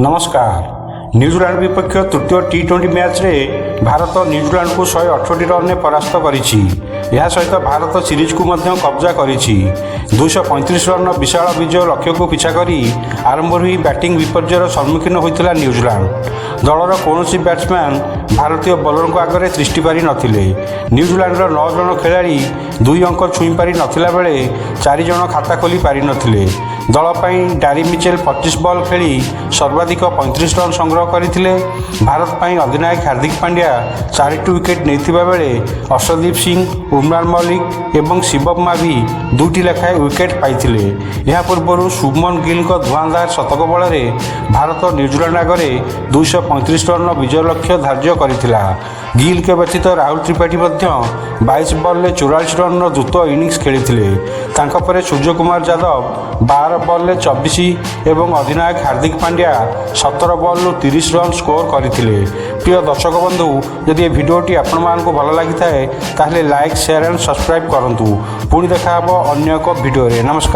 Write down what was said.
ନମସ୍କାର। ନ୍ୟୁଜିଲାଣ୍ଡ ବିପକ୍ଷ ତୃତୀୟ ଟି-20 ମ୍ୟାଚ୍ରେ ଭାରତ ନ୍ୟୁଜିଲାଣ୍ଡକୁ 168 ରନ୍ରେ ପରାସ୍ତ କରିଛି। ଏହା ସହିତ ଭାରତ ସିରିଜକୁ ମଧ୍ୟ କବ୍ଜା କରିଛି। 235 ରନ୍ର ବିଶାଳ ବିଜୟ ଲକ୍ଷ୍ୟକୁ ପିଛା କରି ଆରମ୍ଭରୁ ହିଁ ବ୍ୟାଟିଂ ବିପର୍ଯ୍ୟୟର ସମ୍ମୁଖୀନ ହୋଇଥିଲା ନ୍ୟୁଜିଲାଣ୍ଡ। ଦଳର କୌଣସି ବ୍ୟାଟ୍ସମ୍ୟାନ୍ ଭାରତୀୟ ବୋଲରଙ୍କ ଆଗରେ ତିଷ୍ଠି ପାରି ନଥିଲେ। ନ୍ୟୁଜିଲାଣ୍ଡର ନଅ ଜଣ ଖେଳାଳି ଦୁଇ ଅଙ୍କ ଛୁଇଁ ପାରି ନଥିଲା ବେଳେ ଚାରି ଜଣ ଖାତା ଖୋଲି ପାରିନଥିଲେ। ଦଳ ପାଇଁ ଡାରିଲ ମିଚେଲ 25 ବଲ୍ ଖେଳି ସର୍ବାଧିକ 35 ରନ୍ ସଂଗ୍ରହ କରିଥିଲେ। ଭାରତ ପାଇଁ ଅଧିନାୟକ ହାର୍ଦ୍ଦିକ ପାଣ୍ଡ୍ୟା ଚାରିଟି ୱିକେଟ୍ ନେଇଥିବା ବେଳେ ଅର୍ଶଦୀପ ସିଂ, ଉମରାନ ମଲିକ ଏବଂ ଶିବମ ମାଭି ଦୁଇଟି ଲେଖାଏଁ ୱିକେଟ୍ ପାଇଥିଲେ। ଏହା ପୂର୍ବରୁ ଶୁଭମନ ଗିଲ୍ଙ୍କ ଧୂଆଁଧାର ଶତକ ବଳରେ ଭାରତ ନ୍ୟୁଜିଲାଣ୍ଡ ଆଗରେ 235 ରନ୍ର ବିଜୟ ଲକ୍ଷ୍ୟ ଧାର୍ଯ୍ୟ କରିଥିଲା। ଗିଲ୍ଙ୍କ ବ୍ୟତୀତ ରାହୁଲ ତ୍ରିପାଠୀ ମଧ୍ୟ 22 ବଲ୍ରେ 44 ରନ୍ର ଦ୍ରୁତ ଇନିଂସ ଖେଳିଥିଲେ। ତାଙ୍କ ପରେ ସୂର୍ଯ୍ୟକୁମାର ଯାଦବ 12 ବଲ୍ରେ 24 ଏବଂ ଅଧିନାୟକ ହାର୍ଦ୍ଦିକ ପାଣ୍ଡ୍ୟା 17 ବଲ୍ରୁ 30 ରନ୍ ସ୍କୋର କରିଥିଲେ। ପ୍ରିୟ ଦର୍ଶକ ବନ୍ଧୁ, ଯଦି ଏ ଭିଡ଼ିଓଟି ଆପଣମାନଙ୍କୁ ଭଲ ଲାଗିଥାଏ, ତାହେଲେ ଲାଇକ୍, ସେୟାର ଆଣ୍ଡ ସବସ୍କ୍ରାଇବ୍ କରନ୍ତୁ। ପୁଣି ଦେଖା ହେବ ଅନ୍ୟ ଏକ ଭିଡ଼ିଓରେ। ନମସ୍କାର।